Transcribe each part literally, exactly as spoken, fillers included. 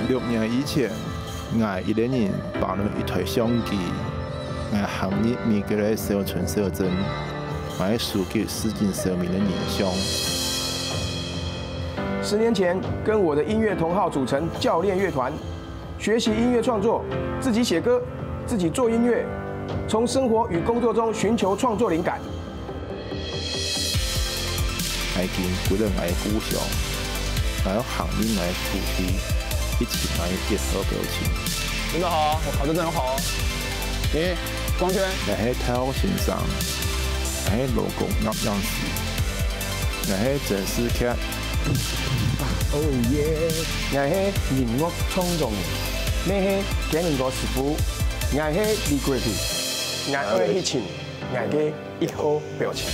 六年以前，𠊎一個人挷等一台相機，𠊎行入每個个小村小鎮，𠊎收集市井小民个人像。十年前，跟我的音乐同好组成教练乐团，学习音乐创作，自己写歌，自己做音乐，从生活与工作中寻求创作灵感。 𠊎緊歸來𠊎故鄉，𠊎愛行入𠊎土地，一起來一好表情。真的好啊，我考得真好哦。你，光圈，𠊎係大學先生，𠊎係勞工攝影師，𠊎係電視劇，哦耶！𠊎係音樂創作人，𠊎係吉林个師傅，𠊎係李國平，𠊎愛去尋𠊎个一好表情。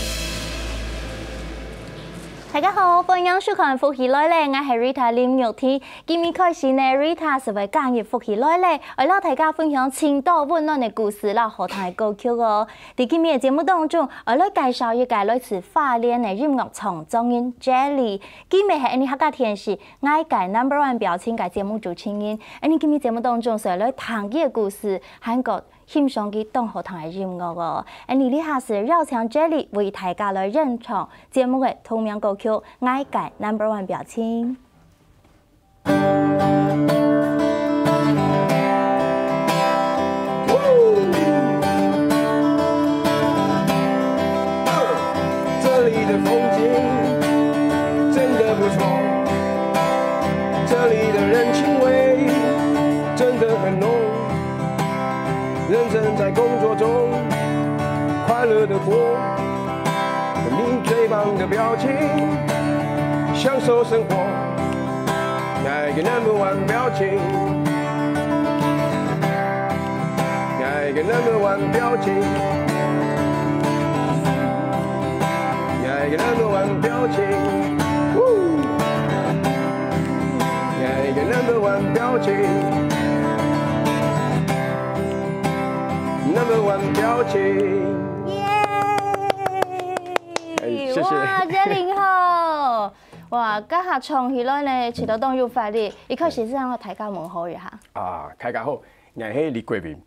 大家好，歡迎收看《福氣來了》，𠊎係Rita林玉婷。今日開始呢，Rita就會加入《福氣來了》，愛摎大家分享盡多溫暖个故事摎好聽个歌曲哦。在今日个節目當中，愛來介紹一個來自花蓮个音樂創作人Jelly。今日係𫣆俚客家電視《𠊎个Number One表情》个節目主持人。𫣆俚今日節目當中，就愛來聽佢个故事，還過欣賞佢當好聽个音樂哦。𫣆俚這下就邀請Jelly為大家來演唱節目个同名歌曲《𠊎个Number One表情》。这里的风景真的不错，这里的人情味真的很浓。 认真在工作中快乐的过，你最棒的表情，享受生活。Like a number one表情，like a number one表情，like a number one表情。 个number one表情，number one表情。耶！哎谢谢哇，Jelly好！哇，這下唱起來呢，唱到當有活力。一開始係同大家問候一下。啊，大家好，𠊎係李國民，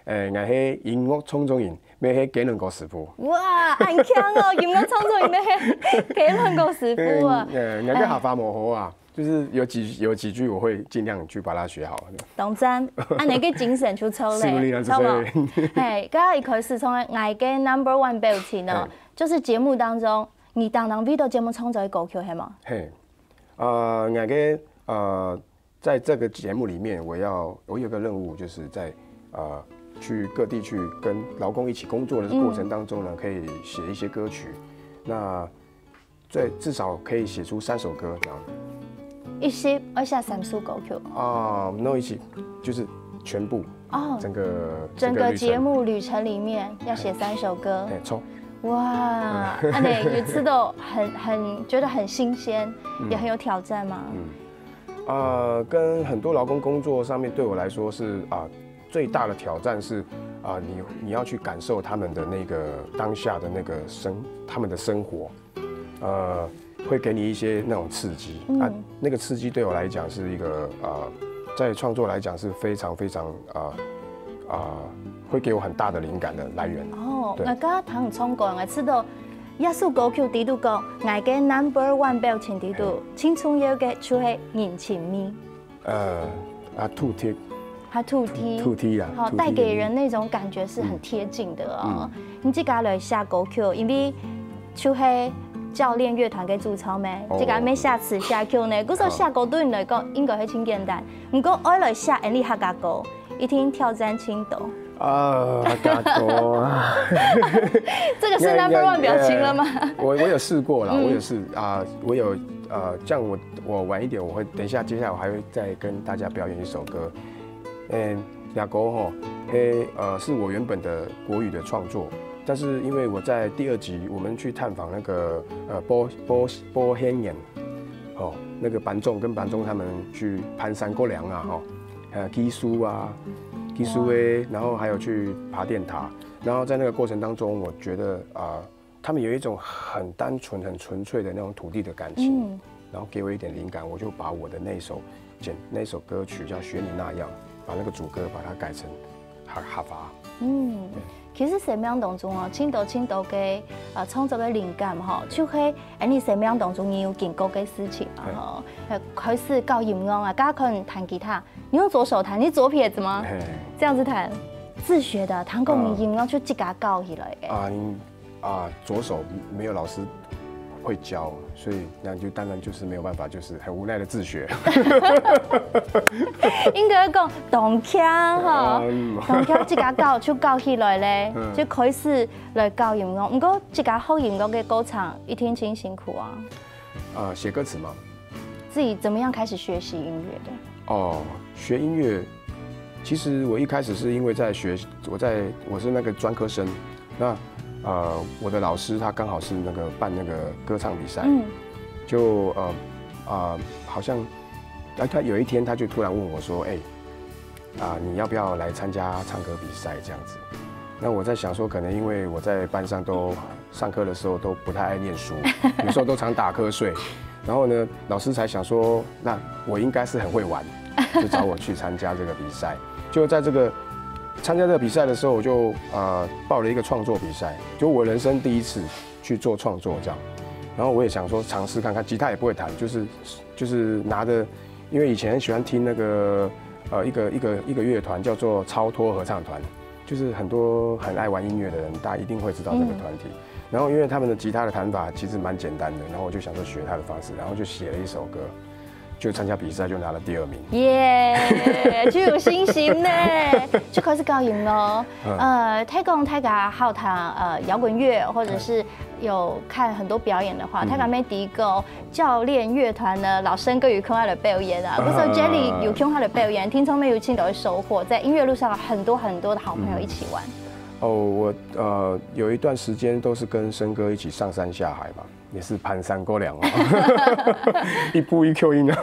呃，𠊎係音樂創作人，也係吉人哥師傅。哇，恁強哦！音樂創作人也係吉人哥師傅啊！呃，𠊎个客話無好啊，就是有幾有幾句我會盡量去把它學好。當讚，恁樣个精神就出來了，是不是啊？好不好？是不是？嘿，剛剛一開始從𠊎个number one表情哦，就是節目當中，你當當為到節目創作个歌曲係無？嘿，呃，𠊎个呃，在這個節目裡面，我要我有個任務，就是在呃去各地去跟勞工一起工作的過程當中呢，可以寫一些歌曲。那最至少可以寫出三首歌這樣。一集愛寫三首歌曲啊，那一起就是全部哦，整個整個整個旅程節目旅程裡面要寫三首歌，哎，錯，哇，恁樣有試到很很覺得很新鮮，也很有挑戰嗎？呃，跟很多勞工工作上面，對我來說是啊、最大的挑戰是啊、你你要去感受他們的那個當下的那個生他們的生活，呃，會給你一些那種刺激。那那個刺激對我來講是一個呃，在創作來講是非常非常呃啊、會給我很大的靈感的來源。哦，對𠊎剛剛聽你唱歌，𠊎知道這首歌曲裡肚講，𠊎个number one表情裡肚，盡重要个就係人情味，呃，啊，土地，還土地，土地啊，好，土地帶給人那種感覺是很貼近的哦。你自家來寫歌曲，因為就係教練樂團个主唱咩，哦自家愛寫詞寫曲呢，故所寫歌對你來講應該係盡簡單。毋過愛來寫𫣆俚客家歌，一定挑戰盡多。啊，客家歌啊。這個是number one表情了嗎？我我有試過啦，嗯我有試啊，我有呃，這樣我我晚一點我會等一下，接下來我還會再跟大家表演一首歌。嗯，客家歌吼，嘿，呃，是我原本的国语的创作，但是因为我在第二集我们去探访那个呃波波波黑岩，哦，那个班中跟班中他们去攀山过梁啊，哈，还有寄宿啊，寄宿诶，然后还有去爬电塔，然后在那个过程当中，我觉得啊、他们有一种很单纯、很纯粹的那种土地的感情，嗯，然后给我一点灵感，我就把我的那首简那首歌曲叫《学你那样》，把那个主歌把它改成客客话。嗯，其实生命当中哦，盡多盡多个呃創作个灵感吼，就係哎你生命当中你有經過个事情嘛吼，呃開始搞音樂啊，剛剛可能彈吉他，你用左手彈，你是左撇子嗎？嘿，這樣子彈，自學的，彈過你音樂就自家搞起來个。啊，因啊，左手没有老师会教，所以那就当然就是没有办法，就是很无奈的自学。應該講當強吼，嗯，當強自家搞就搞起來咧，嗯就開始來搞音樂。毋過自家學音樂个過程一定盡辛苦啊。啊，写歌词嘛，自己怎麼樣開始學習音樂的？哦，学音乐，其实我一开始是因为在学，我在我是那个专科生，那呃，我的老师他刚好是那个办那个歌唱比赛，嗯，就呃啊、好像，哎，他有一天他就突然问我说，哎、啊、你要不要来参加唱歌比赛这样子？那我在想说，可能因为我在班上都上课的时候都不太爱念书，有时候都常打瞌睡，然后呢，老师才想说，那我应该是很会玩，就找我去参加这个比赛。就在这个参加这个比赛的时候，我就呃报了一个创作比赛，就我人生第一次去做创作这样。然后我也想说尝试看看，吉他也不会弹，就是就是拿着，因为以前很喜欢听那个呃一个一个一个乐团叫做超脱合唱团，就是很多很爱玩音乐的人，大家一定会知道这个团体。然后因为他们的吉他的弹法其实蛮简单的，然后我就想说学他的方式，然后就写了一首歌，就参加比赛就拿了第二名。耶，就有信心呢，就開始搞音樂。嗯呃，聽講大家好聽呃搖滾樂，或者是有看很多表演的話，大家沒聽過教練樂團呢，老生哥有空下來表演啊，不是 Jelly 有空下來表演，聽眾們有盡多的收穫，在音樂路上有很多很多的好朋友一起玩。哦，我呃有一段时间都是跟森哥一起上山下海嘛，也是攀山过梁哦，一步一 Q 音啊，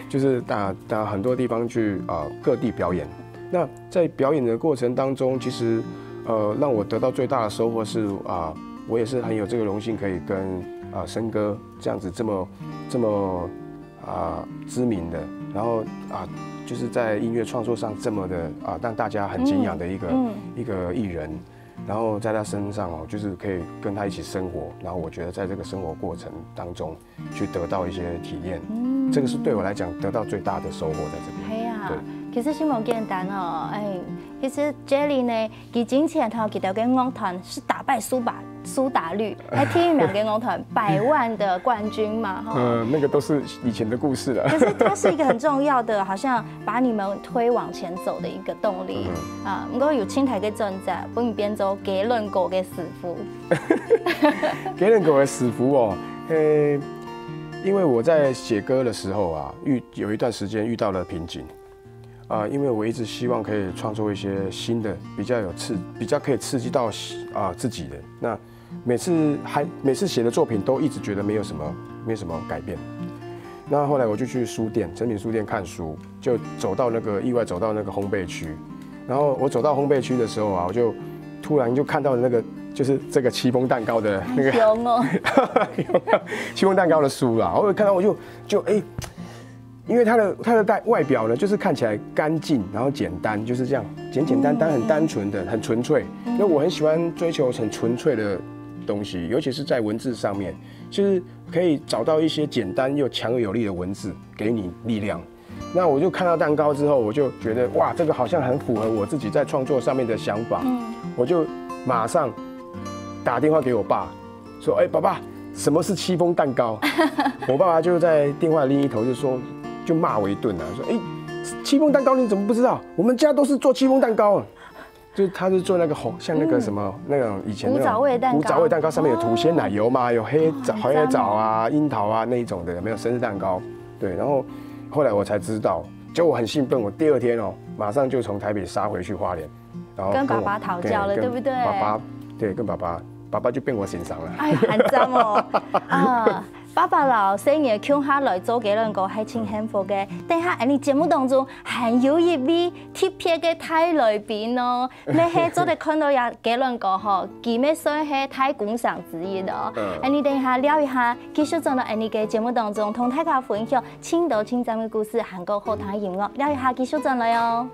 就是到到很多地方去啊、呃各地表演。那在表演的过程当中，其实呃让我得到最大的收获是啊、我也是很有这个荣幸可以跟啊、森哥这样子这么这么啊、知名的，然后啊、就是在音乐创作上这么的啊、让大家很敬仰的一个、嗯一个艺人，然后在他身上哦，就是可以跟他一起生活，然后我觉得在这个生活过程当中去得到一些体验，这个是对我来讲得到最大的收获在这边。係啊對，其實係無簡單哦，哎，其實 Jelly 呢，佢之前同佢兜个樂團係打敗蘇打蘇打綠，還第一名个樂團百萬的冠軍嘛，哈。呃，那个都是以前的故事了。可是它是一个很重要的，好像把你们推往前走的一个动力啊。毋過有盡大个轉折，分你變做雞卵糕个師傅。雞卵糕个師傅哦，嘿，因为我在写歌的时候啊，遇有一段时间遇到了瓶颈，啊、因为我一直希望可以创作一些新的，比较有刺，比较可以刺激到啊、自己的。那每次还每次写的作品都一直觉得没有什么没有什么改变。那后来我就去书店，诚品书店看书，就走到那个意外走到那个烘焙区，然后我走到烘焙区的时候啊，我就突然就看到那个就是这个戚风蛋糕的那个很凶哦，戚风蛋糕的书啦，我有看到我就就哎、因为它的它的外表呢，就是看起来干净，然后简单，就是这样简简单单，很单纯的，很纯粹。那我很喜欢追求很纯粹的东西，尤其是在文字上面，就是可以找到一些简单又强而有力的文字，给你力量。那我就看到蛋糕之后，我就觉得哇，这个好像很符合我自己在创作上面的想法，我就马上打电话给我爸，说：“哎、爸爸，什么是戚风蛋糕？”我爸爸就在电话另一头就说，就骂我一顿啊，说：“哎、戚风蛋糕你怎么不知道？我们家都是做戚风蛋糕。”就他是做那个红，像那个什么、那种以前那种古早味蛋糕古早味蛋糕上面有涂鲜奶油嘛，有黑枣、黑枣啊、樱桃啊那一种的，有没有生日蛋糕？对，然后后来我才知道，就我很兴奋，我第二天哦，马上就从台北杀回去花莲，然后跟爸爸讨教了，对，对不对？跟爸爸，对，跟爸爸，爸爸就变我先生了。哎，很赞哦！啊，爸爸摎細人共下來做雞卵糕，還挺幸福个。等下，恁呢節目當中還有一位特別个大來賓哦，乜係做得看到這雞卵糕吼，佢乜算係大功臣之一哦。嗯。恁呢等下尞一下，繼續轉到恁呢个節目當中，同大家分享盡多盡讚个故事，還過好聽音樂。尞一下繼續轉來哦。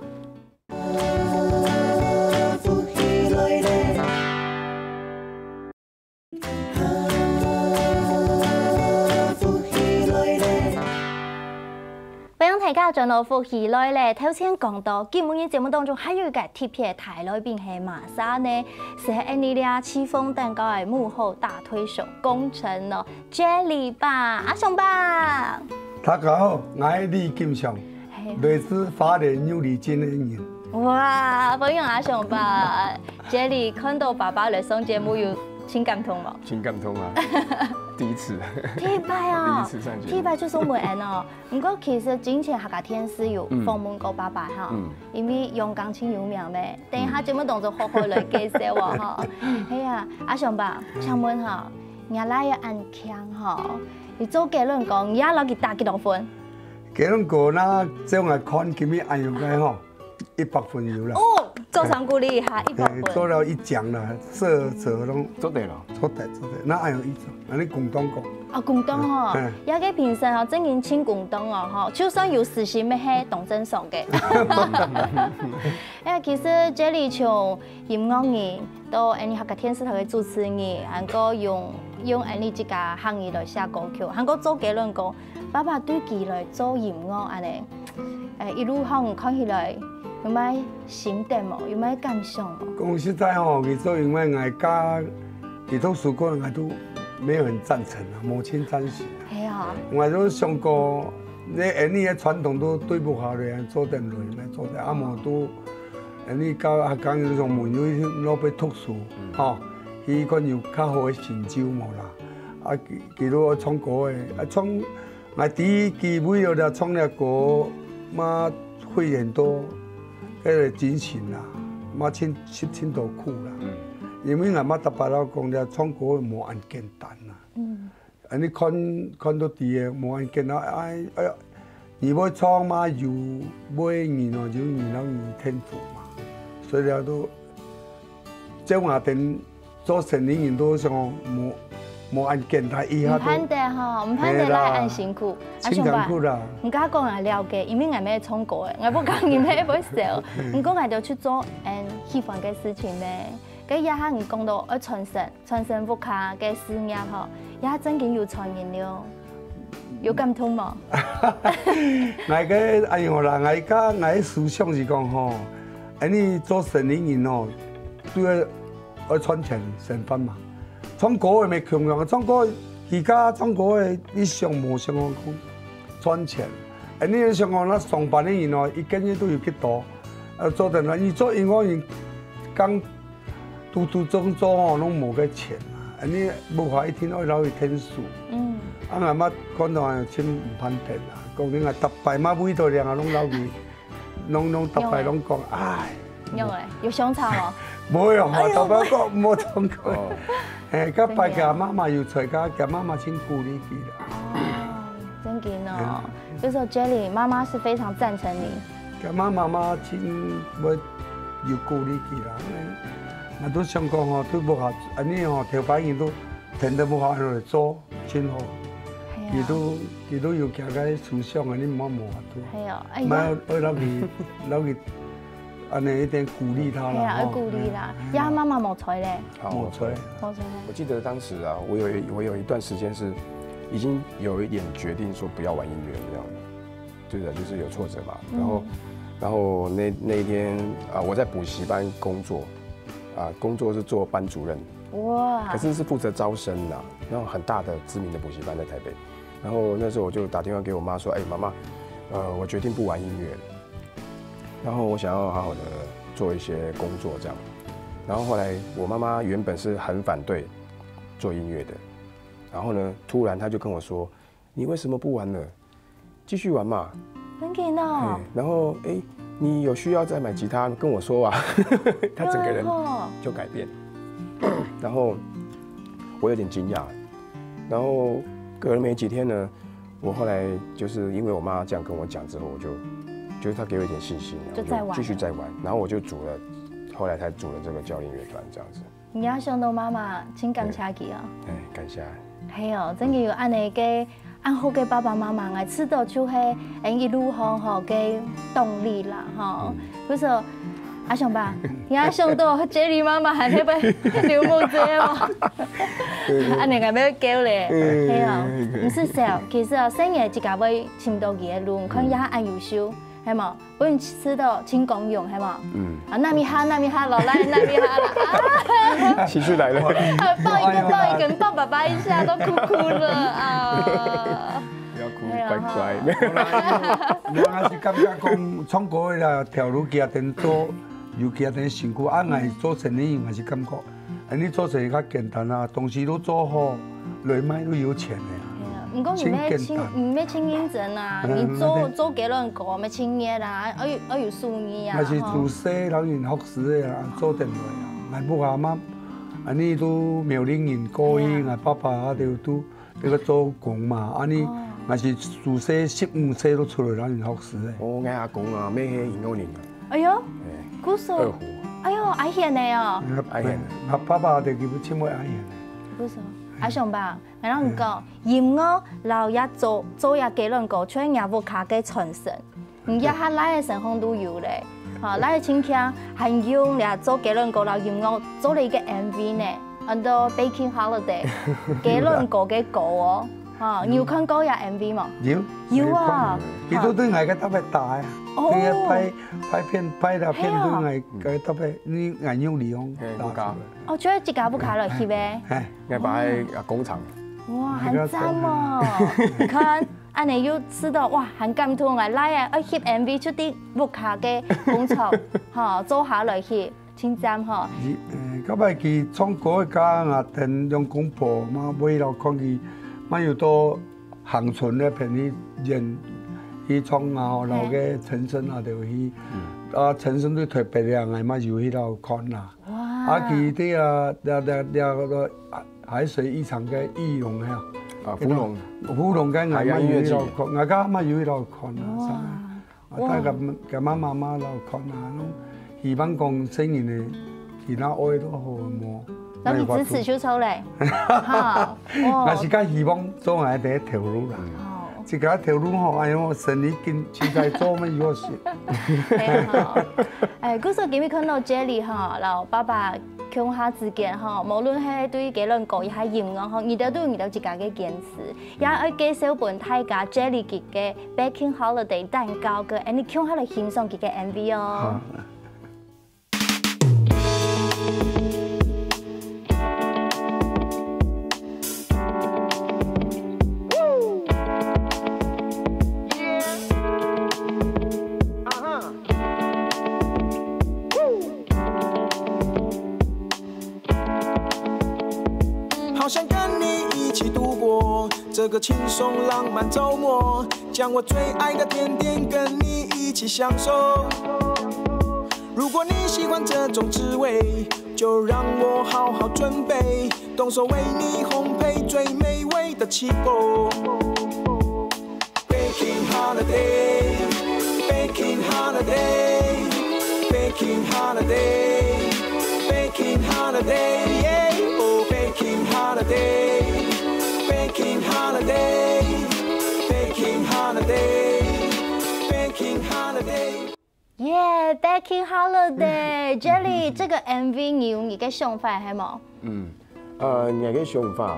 歡迎大家轉到福氣來了。頭先講到，今晡日節目當中還有一個特別大來賓係麼儕呢？係恁呢這戚風蛋糕个幕後大推手功臣哦，Jelly爸，阿雄爸。大家好，𠊎係李錦祥，嘿。來自花蓮牛犁鎮个人。哇，歡迎阿雄爸！Jelly看到爸爸來上節目有盡感動無？盡感動啊！第一次。第一擺哦，第一次上節目。第一擺就送分𠊎哦。 毋過其實之前客家電視有訪問過爸爸哈，嗯。因為陽光盡有名咩，等一下節目當中好好來介紹哦哈。係啊，阿雄爸，請問哈，若倈仔恁慶哈，你做雞卵糕，你也摎佢打幾多分？雞卵糕那照𠊎看，今日恁樣个吼，一百分有啦。哦， 掌聲鼓勵一下，一百分。嘿，做了一獎了，這這攏做得了。做得做得，那還有一獎，恁呢公道講。啊，公道吼，嘿。這个評審吼，正經盡公道哦吼，就算有私心，乜係當正常个。哎，其實Jelly從音樂人到恁呢客家電視台个主持人，還過用用恁呢自家客語來寫歌曲，還過做雞卵糕，爸爸對佢來做音樂恁呢，誒，一路上看起來 有麼个心得無？有麼个感想無？講實在吼，其實因為𠊎家己讀書過，𠊎都沒有很贊成啊，無盡贊成啊。係啊。𠊎都想過，這恁呢个傳統都對毋下來，做得來，來做得，啊無都，恁呢教啊，講有種問有一落去讀書，吼，希望有較好个成就無啦。啊，佢佢都愛唱歌个，啊唱 𠊎第一機會了了唱了歌，嘛費很多个精神啦，嘛盡受盡多苦啦。因為𠊎嘛逐擺摎講了，唱歌無恁簡單啦。嗯。恁呢看看到底个無恁簡單，哎哎呀，你會唱嘛有會人哦，有人摎你天賦嘛，所以了都照𠊎等 做生理人都想講無無恁簡單，一下都毋盼得吼，毋盼得啦，恁辛苦。啊，盡辛苦啦。毋敢講𠊎了解，因為𠊎乜唱歌个，𠊎毋敢講𠊎乜會笑。毋過𠊎兜去做恁喜歡个事情咩。該這下你講到愛傳承，傳承屋下个事業吼，這下正經有傳人了。 有感動無？𠊎个哎喲啦，𠊎个𠊎个思想是講吼，恁呢做生理人吼，都愛愛賺錢生活嘛。唱歌个乜共樣，唱歌自家唱歌个一想無想講賺錢。恁呢想講，該上班个人哦，一個月都有幾多，呃，做得啦。你做音樂人，講 都都做做吼，攏無个錢啊，恁呢無法一定愛摎佢𢯭手。嗯。啊，𠊎嘛講到盡毋盼得啊，講你啊，逐擺嘛為到兩个攏摎佢，攏攏逐擺攏講，唉。仰仔？有相差無？無有，哎喲，逐擺講無通過。哦。哎，該擺个媽媽有在，該該媽媽盡鼓勵佢啦。哦，真緊哦。嗯。就說Jelly媽媽是非常贊成你。該媽媽嘛盡會有鼓勵佢啦。 𠊎都想講吼，對屋下，恁呢吼，頭擺人都跈等屋下來做，盡好。係啊。佢都佢都有佢个思想啊，你莫無法度。係啊，哎呀。莫愛摎佢摎佢，恁呢一點鼓勵佢啦，係啊，吼。愛鼓勵啦。嗯。呀，媽媽無在咧。好，無在。無在咧。我記得當時啊，我有一我有一段時間是已經有一點決定說不要玩音樂了，這樣子。 對的，就是有挫折嘛。然後，嗯。然後那那一天啊，我在補習班工作，啊，工作是做班主任，哇。可是是負責招生的，那種很大的知名的補習班在台北。然後那時候我就打電話給我媽說：“哎，媽媽，呃，我決定不玩音樂了，然後我想要好好的做一些工作這樣。”然後後來我媽媽原本是很反對做音樂的，然後呢，突然她就跟我說：“你為什麼不玩了？繼續玩嘛。”真的哦。嘿，然後，誒，你有需要再买吉他跟我说啊。他整个人哦，就改变，然后我有点惊讶，然后隔了没几天呢，我后来就是因为我妈这样跟我讲之后，我就就是她给我一点信心，就再玩我继续再玩，然后我就组了，后来才组了这个教练乐团这样子。你也想到妈妈，真感谢佢哦。哎，感谢。系哦，真个有恁呢个恁好个爸爸妈妈，𠊎知道就係恁一路好好个动力啦，吼。比如说，阿雄爸，你也想到Jelly妈妈還特別流目汁哦，恁呢个要叫咧，系啊，毋使笑，其實啊，細人自家會尋到佢个路，你看也恁優秀，係無？ 分人知道真光榮，係無？嗯，啊，那米哈，那米哈，老賴，那米哈啦，情绪来了。啊，抱一个，抱一个，抱爸爸一下，都哭哭了啊。不要哭，哎呀乖乖。我也是感覺講，唱歌个啦，條路行等做，有行等辛苦，啊，𠊎做生意，𠊎是感覺，啊，你做生意較簡單啊，東西都做好，來賣都有錢的啊。哎呀，毋過你乜真，真簡單你乜真認真啊！嗯你做那對做雞卵糕，乜真熱啊，愛有愛有手藝啊，那是吼自細老人學師的啊，做等來啊，𠊎屋下嘛，啊，你都苗栗人過去，哎呀𠊎爸爸啊，就都那個做工嘛，啊，你哦那是自細十五歲都出來老人學師的。哦，𠊎阿公啊，乜係銀行人啊，哎呦，哎，故所二，胡，哎呦，阿顯的哦，阿顯啊，爸爸就叫佢稱為阿顯。故所，阿雄爸，𠊎同你講，音樂摎也做做也雞卵糕，全係屋下个傳承。你這下倈仔身上都有咧，吼，倈仔親像還用這做雞卵糕摎音樂做了一個M V呢，安到Baking Holiday，雞卵糕个糕哦，吼，你有看過這M V無？有有啊，佢都對𠊎个特別大呀，哦對个拍拍片拍了片係啊對𠊎个特別，你眼用利用嘿打出來。哦，就係自家屋下來翕个。哎，，𠊎爸个工廠，哇，很讚哦！你看，恁呢又知道哇，很感動啊！來啊，愛翕M V就在屋下个工廠，吼，做下來翕，真讚吼。你呃，到尾佢唱歌个家啊，等兩公婆嘛，為了看佢，嘛有到恆春那片去演，去唱啊，然後个陳昇啊，就去，啊，陳昇對台北个，𠊎嘛有去到看啦。哇，啊，佢對啊，那那那个海水浴場个浴龍呀，啊，芙蓉，芙蓉个海洋音樂季，𠊎嘛有去到看，𠊎家嘛有去到看啊，哇啥个，个个媽媽嘛有看啊，攏希望講細人个，其他愛都好無。那你支持就出來，哈，哇那，是較希望做下第一條路啦。哦，自家條路吼，哎喲，生意緊，自家做乜有事。係啊，吼。哎，故所今日看到Jelly吼，摎爸爸共下之間吼，無論係對雞卵糕，抑係音樂吼，你兜都有你兜自家个堅持，也愛介紹分大家Jelly佢个Baking Holiday蛋糕个，哎，你共下來欣賞佢个M V哦。好。好想跟你一起度过这个轻松浪漫周末，将我最爱的甜点跟你一起享受。如果你喜欢这种滋味，就让我好好准备，动手为你烘焙最美味的气候。Baking holiday, baking holiday, baking holiday, baking holiday, yeah. Oh, baking holiday, baking holiday, baking holiday, baking holiday. Yeah, Baking Holiday，Jelly，這個M V你有你个想法係無？嗯，呃，你个想法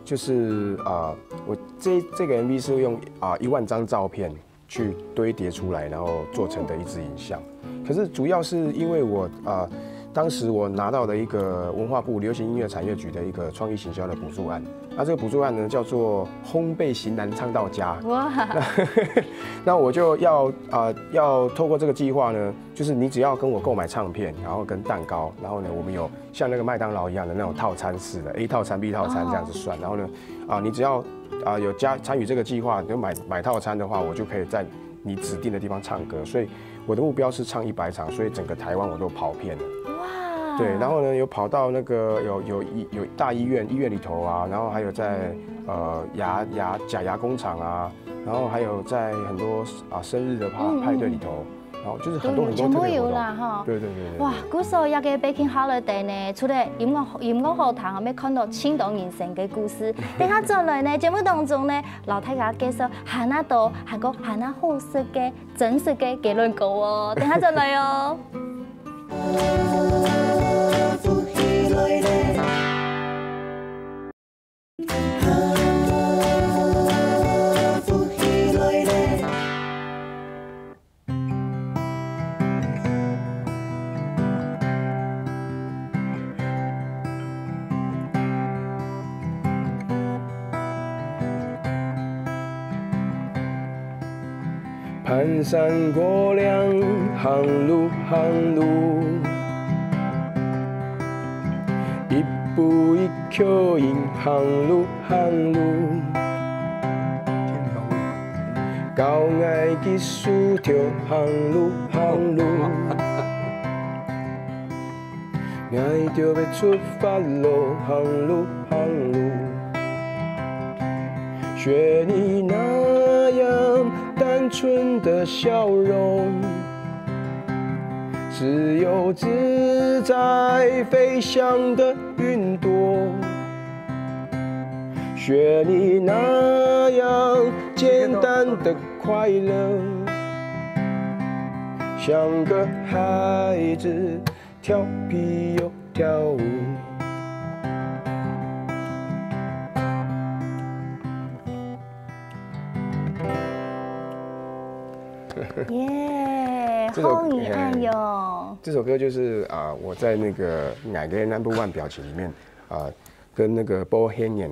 就是啊，我这这个M V是用啊一万张照片去堆叠出来，然后做成的一支影像。可是主要是因为我啊，当时我拿到了一个文化部流行音乐产业局的一个创意行销的补助案，那这个补助案呢叫做烘焙型男唱到家。哇，那我就要啊、要透过这个计划呢，就是你只要跟我购买唱片，然后跟蛋糕，然后呢，我们有像那个麦当劳一样的那种套餐式的 A 套餐、B 套餐这样子算，然后呢，啊、你只要啊、有加参与这个计划，就买买套餐的话，我就可以在你指定的地方唱歌。所以我的目标是唱一百场，所以整个台湾我都跑遍了。哇！对，然后呢，有跑到那个有有医有大医院，医院里头啊，然后还有在呃牙牙假牙工厂啊，然后还有在很多啊生日的派派对里头，然后就是很多很多特别活动。全部有啦哈。对对对对。哇，故所這個 Baking Holiday 呢，除了音樂音樂好聽，還看到盡多人生个故事。等下轉來呢，節目當中呢，摎大家介紹還較多，還過還較好食个、真實个雞卵糕哦。等下轉來哦。盘山过梁行路行路，一步一脚印行路行路。教𠊎技术條行路行路，𠊎就要出發咯行路行路。学你那样单纯的笑容，自由自在飞翔的云朵。学你那样简单的快乐，像个孩子调皮又跳舞。耶，这首好你爱哟。这首歌就是啊、我在那个《爱个 Number One》表情里面啊、跟那个 Bohemian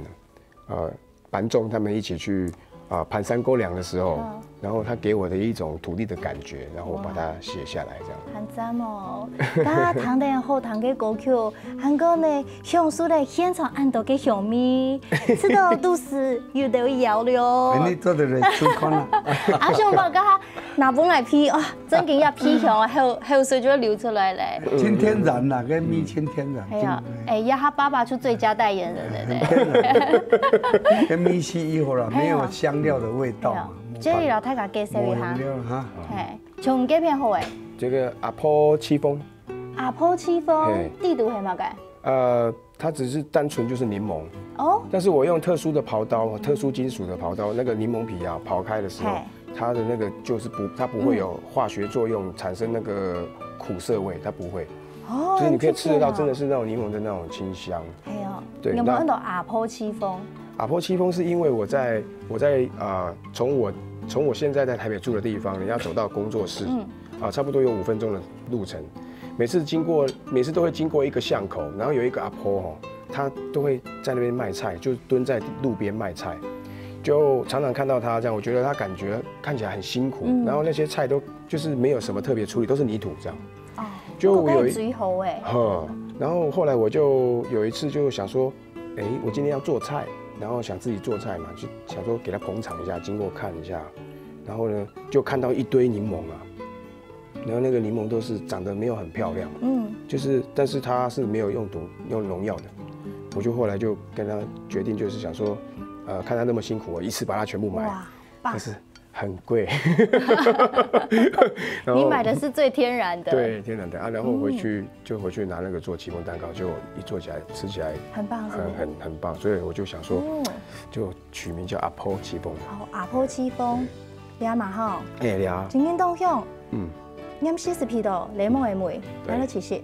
呃 班仲他们一起去啊、盘山过梁的时候，然后他给我的一种土地的感觉，然后我把它写下来这样。很赞哦！大家听到好听个歌曲，还过呢，享受了现场恁多个香味，吃到肚屎有得摇了哦。你做的人出康了。阿雄伯刚刚拿本来批啊，真紧要批香啊，口口水就会流出来嘞。真天然啦，跟蜜真天然。哎呀，真哎呀，他爸爸出最佳代言人了嘞。跟蜜是一伙了，没有香料的味道嘛。这里老太太介绍一下没有，料哈。嘿，从这片好哎，这个阿婆戚风，阿婆戚风嘿，地图系么个？呃，它只是单纯就是柠檬，哦，但是我用特殊的刨刀，特殊金属的刨刀，那个柠檬皮啊刨开的时候嘿，它的那个就是不，它不会有化学作用产生那个苦涩味，它不会，哦，所以你可以吃得到真的是。是那种柠檬的那种清香。哎呦，对有没有看到阿婆戚风？阿婆戚风是因为我在我在啊，从、我从我现在在台北住的地方，你要走到工作室，啊，差不多有五分钟的路程。每次经过，每次都会经过一个巷口，然后有一个阿婆吼，她都会在那边卖菜，就蹲在路边卖菜，就常常看到她这样，我觉得她感觉看起来很辛苦，然后那些菜都就是没有什么特别处理，都是泥土这样。哦，就我有一最好哎，呵，然后后来我就有一次就想说，哎，我今天要做菜，然后想自己做菜嘛，就想说给它捧场一下，经过看一下，然后呢，就看到一堆柠檬啊，然后那个柠檬都是长得没有很漂亮，嗯，就是但是它是没有用毒用农药的，我就后来就跟他决定，就是想说，呃，看他那么辛苦，我一次把它全部买，哇，棒但！是很贵。然后你买的是最天然的，，对，天然的啊，然后回去、就回去拿那个做戚风蛋糕，就一做起来吃起来很棒，是不是？很很很棒，所以我就想说，哦，就取名叫阿婆戚风。哦，阿婆戚风，了嘛吼，哎呀，今天当香，嗯，你们四十皮的，檸檬的味，对来了其实，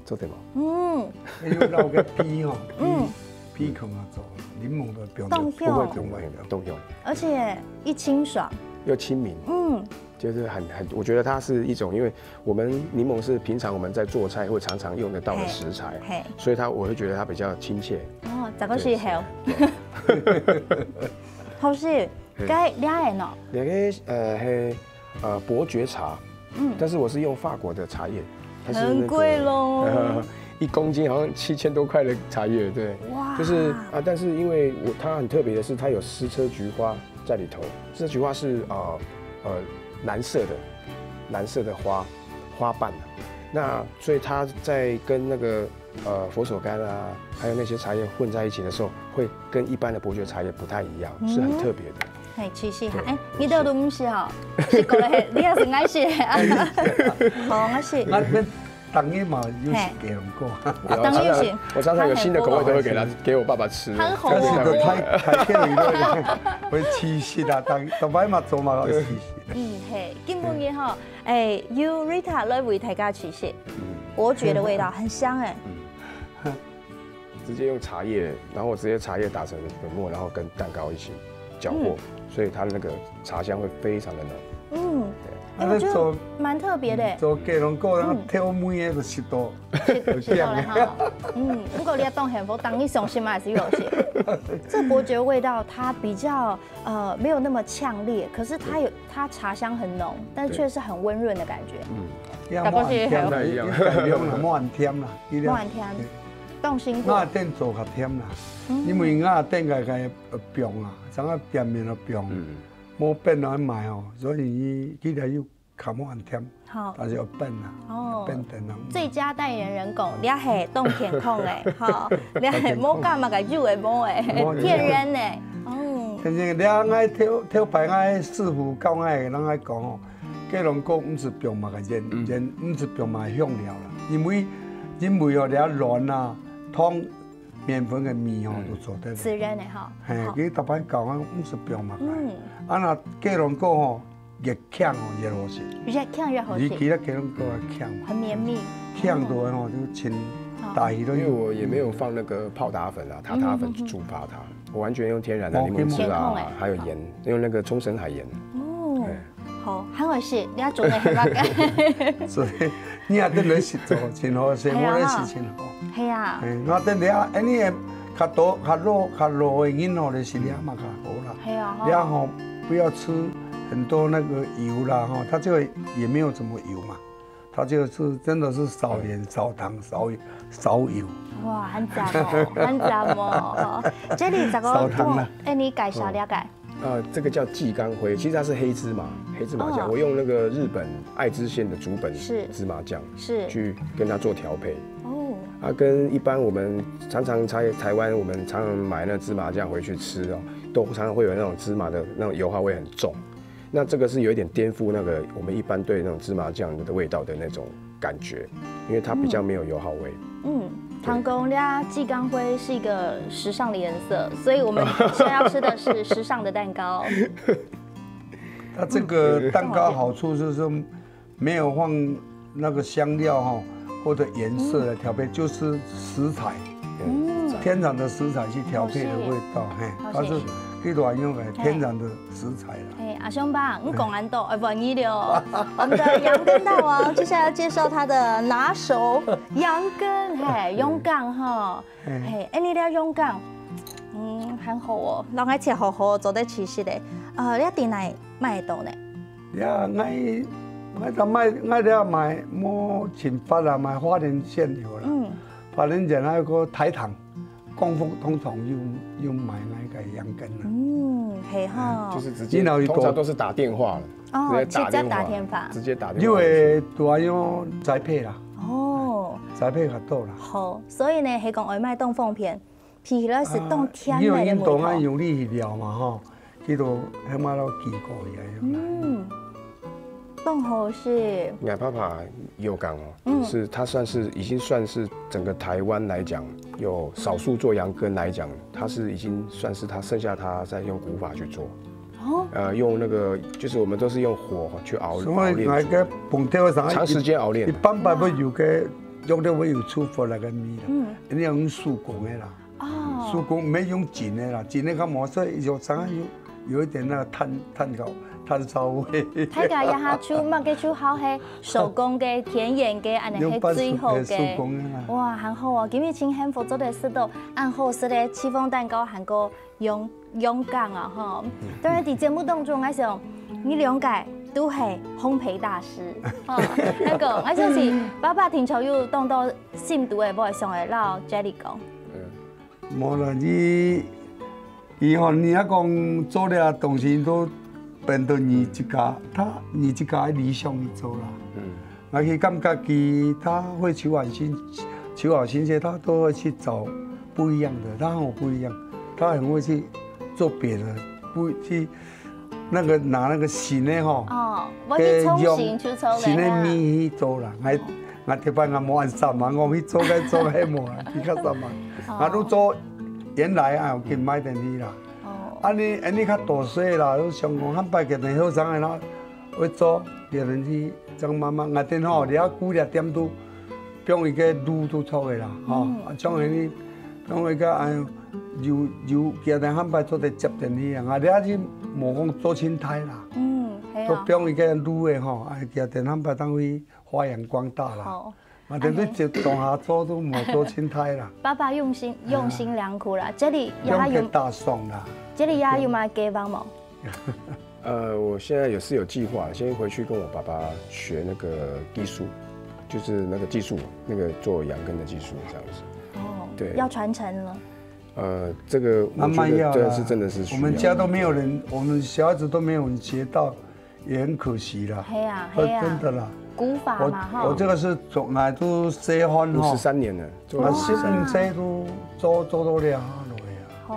做得吗？嗯，又绕个皮哦，嗯皮皮孔啊走，柠檬的表当不会香，不会不会，都有，而且一清爽，又亲民，嗯，就是很很，我觉得它是一种，因为我们柠檬是平常我们在做菜会常常用得到的食材，嘿，所以它我会觉得它比较亲切。哦，这个是好，好吃，该了的呢，那个呃嘿呃伯爵茶，嗯，但是我是用法国的茶叶，它是那个很贵咯，一公斤好像七千多块的茶叶，对，哇就是啊，但是因为我它很特别的是，它有丝车菊花在里头，丝车菊花是啊呃蓝色的蓝色的花花瓣啊。那所以它在跟那个呃佛手柑啊，还有那些茶叶混在一起的时候，会跟一般的伯爵茶叶不太一样，是很特别的。嘿，試試下。哎，你都都毋係哦，係講个，你也是愛試个啊。好，我試。啊，恁逐日嘛有食雞卵糕，我常常有新的口味都会给他给我爸爸吃。很好但是都太太给伊个，会气死啦，当当白嘛做嘛会气死。嗯，嘿，今晡日吼，哎，由 Rita 來為大家試食，伯爵的味道很香哎。直接用茶叶，然后我直接茶叶打成粉末，然后跟蛋糕一起搅和，所以它那个茶香会非常的浓。嗯，啊，那做蛮特别的。做雞卵糕，然后挑尾个就食到，知道了哈。嗯，不过你要动很多，当你雄心嘛还是有些。这伯爵味道它比较呃没有那么强烈，可是它有它茶香很浓，但是却是很温润的感觉。也蛮甜啦，也改良啦，蛮甜啦，伊蛮甜，动心果。我店做较甜啦，因为我店个个冰啊，像个店面个冰，无冰来卖哦，所以佢个又较蛮甜，好，但是有冰啦，哦冰等等。最佳代言人讲，你系当健康的，哈，你系无加么个油的无的，天然的，哦，真正，你爱挑挑牌，爱师傅教爱人爱讲哦，雞卵糕毋是放么个盐，盐毋是放么个香料啦，因为因为哦，你卵啊、糖、面粉个米哦都做得。自然的哈，嘿，好佢逐摆讲啊，毋是放么个。嗯，啊，那雞卵糕吼，越强哦越好食，越强越好吃，你其他雞卵糕还强，很绵密，强到吼就清大鱼都因为我也没有放那个泡打粉啊、塔塔粉去触发它，我完全用天然的哦檸檬汁健康欸啊，还有盐，用那个冲绳海盐。哦，好，很好吃，你要做个黑白干，所以你也等来食做真好食，哎呀我来食真好。系啊，哎，我等你啊，哎，你也较多、较老、较老的人吼，你食了嘛较好啦。系啊，然后不要吃很多那个油啦哈，它这个也没有什么油嘛，它这个是真的是少盐、少糖、少少油。哇，很赞哦，很赞哦，这里这个少糖啦哎，你介绍了解，呃，这个叫鸡肝灰，其实它是黑芝麻，黑芝麻酱。哦我用那个日本爱知县的竹本是芝麻酱是去跟它做调配。哦，啊，跟一般我们常常在台湾，我们常常买那芝麻酱回去吃哦，都常常会有那种芝麻的那种油耗味很重。那这个是有一点颠覆那个我们一般对那种芝麻酱的味道的那种感觉，因为它比较没有油耗味。嗯，糖工，你看鸡肝灰是一个时尚的颜色，所以我们现在要吃的是时尚的蛋糕。它这个蛋糕好处就是说没有放那个香料哈，或者颜色来调配，就是食材，嗯，天然的食材去调配的味道，嘿，好它是谢可以乱用的天然的食材啦。哎，阿兄吧，你讲完都，哎，不，你了。我们的羊羹大王接下来要介绍他的拿手羊羹，嘿，羊羹哈，嘿，哎，你了羊羹，嗯，很好哦，让我切好好做得吃吃的，啊，你在哪里买得到呢？呀，我我在买，我在买，莫请发啦，买花莲县有啦，嗯，花莲县还有个台糖，光复通常有有买那个羊羹啦。嗯，嘿哈，就是直接，你哪有一个通常都是打电话了，哦，直接打直接电话，打电话直接打电话。因为都要用宅配啦，哦，宅配较多啦。好，所以呢，黑讲外卖当方便，皮起来是当甜你有运动啊，的味道。用力去撩嘛吼，去到起码都几个月啊。嗯，当好是，我爸爸有讲哦，嗯是他算是已经算是整个台湾来讲，有少数做羊羹来讲，他是已经算是他剩下他在用古法去做，哦，呃，用那个就是我们都是用火去熬所熬炼煮以那个，碰到啥，长时间熬炼一。般般不有个用的会有出货那个米啦，嗯，你要用手工的啦，哦，手工没用紧的啦，紧的干嘛？所以有常常有有一点那个炭炭烤炭烧味。大家一下出嘛，个出好嘿，手工个、田园个，安尼用半嘿最好手手个。工的啦。哇，很好哦！今日真幸福，做得食到恁好食个戚风蛋糕，还有羊羊羹啊吼。当然，在节目当中，我想你两个都系烘焙大师，吼，那个，我相信爸爸听说有当多心肚个，我想会老 Jelly 讲。嗯无啦，你以后你要讲做了东西都變到你自家，他你自家个理想去做啦。嗯。而且感覺佢，他會求好心，求好心切，他都會去找不一樣的，他和我不一樣，他很會去做別的，不去那個拿那個新的吼，哦，我去創新就做个啦。新的米去做啦，𠊎𠊎特別𠊎無恁煞猛，我去做該做該無啦，其他煞猛。哦。𠊎都做原來啊，有去買等去啦。哦。啊你，啊你較大細啦，都想講，下擺佢等後生个啦，會做，別人去，這樣慢慢，𠊎等吼，你要顧了店都，放一個路都錯个啦，吼，嗯。啊，像你，放一個，哎，有，有，佢等下擺做得接等去啊，啊，你要去無講做青苔啦，嗯，係啊。都放一個路个吼，哎，佢等下擺當會發揚光大啦。好。 啊，但是就當下做都無做青苔啦。爸爸用心，用心良苦啦。這裡也有，用个打爽啦。這裡也有麼个計畫無？呃，我現在也是有計劃，先回去跟我爸爸學那個技術，就是那個技術，那個做羊羹的技術這樣子。哦，對。要傳承了。呃，這個我覺得慢慢要啦。這是真的是需要。我們家都沒有人，我們小孩子都沒有人學到， 也很可惜啦。係啊，係啊。真的啦。古法嘛，我，吼。我這個是從來都細漢吼。五十三年了，做了啊，五十三年。十五歲都做，做到這下來啊。吼。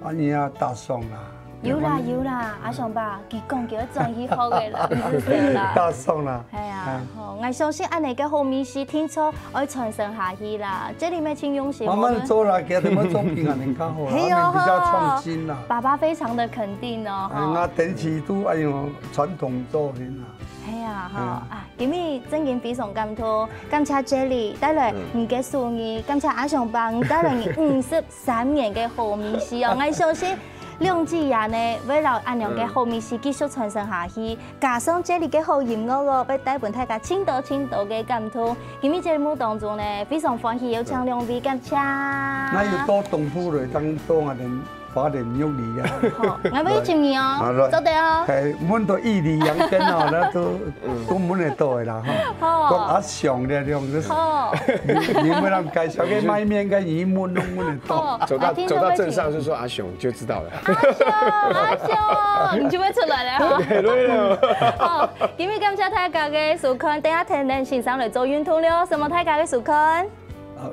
啊，你啊，打爽啦。有啦，有啦，阿雄爸，佢講叫轉去學个啦，毋使啦。打爽啦。係啊，哎。吼，𠊎相信恁樣个好味緒，定著愛傳承下去啦。這裡面請用心，慢慢做啦，佢等愛做比𠊎等較好啦，係哦，恁樣比較創新啦。爸爸非常的肯定哦，哎，吼。𠊎等佢都，哎喲， 傳統作品啊。係啊，吼，嗯。啊，今日真經非常感動，感謝Jelly帶來你个手藝，嗯。感謝阿雄幫帶來你五十三年个好味緒哦。𠊎相信兩姊妹呢，會摎恁樣个好味緒繼續傳承下去，加上Jelly个好音樂哦，會帶分大家盡多盡多个感動。今日節目當中呢，非常歡喜有請兩位，感謝。那有到東部來，當多啊人 花蓮玉里啊。好，𠊎要去尋你哦，啊，來。做得哦。係，問到玉里羊羹哦，該都，嗯。都問得到个啦，吼。好。講阿雄了，了，就是好。你，你們讓介紹个賣麵个，你問都問得到。好，走到，來，聽眾朋友，走到鎮上就說阿雄就知道了。阿雄，阿雄，你就會出來了哈。對，對，對。好，今日感謝大家个收看，等下天天先生來做運動了，承蒙大家个收看。好。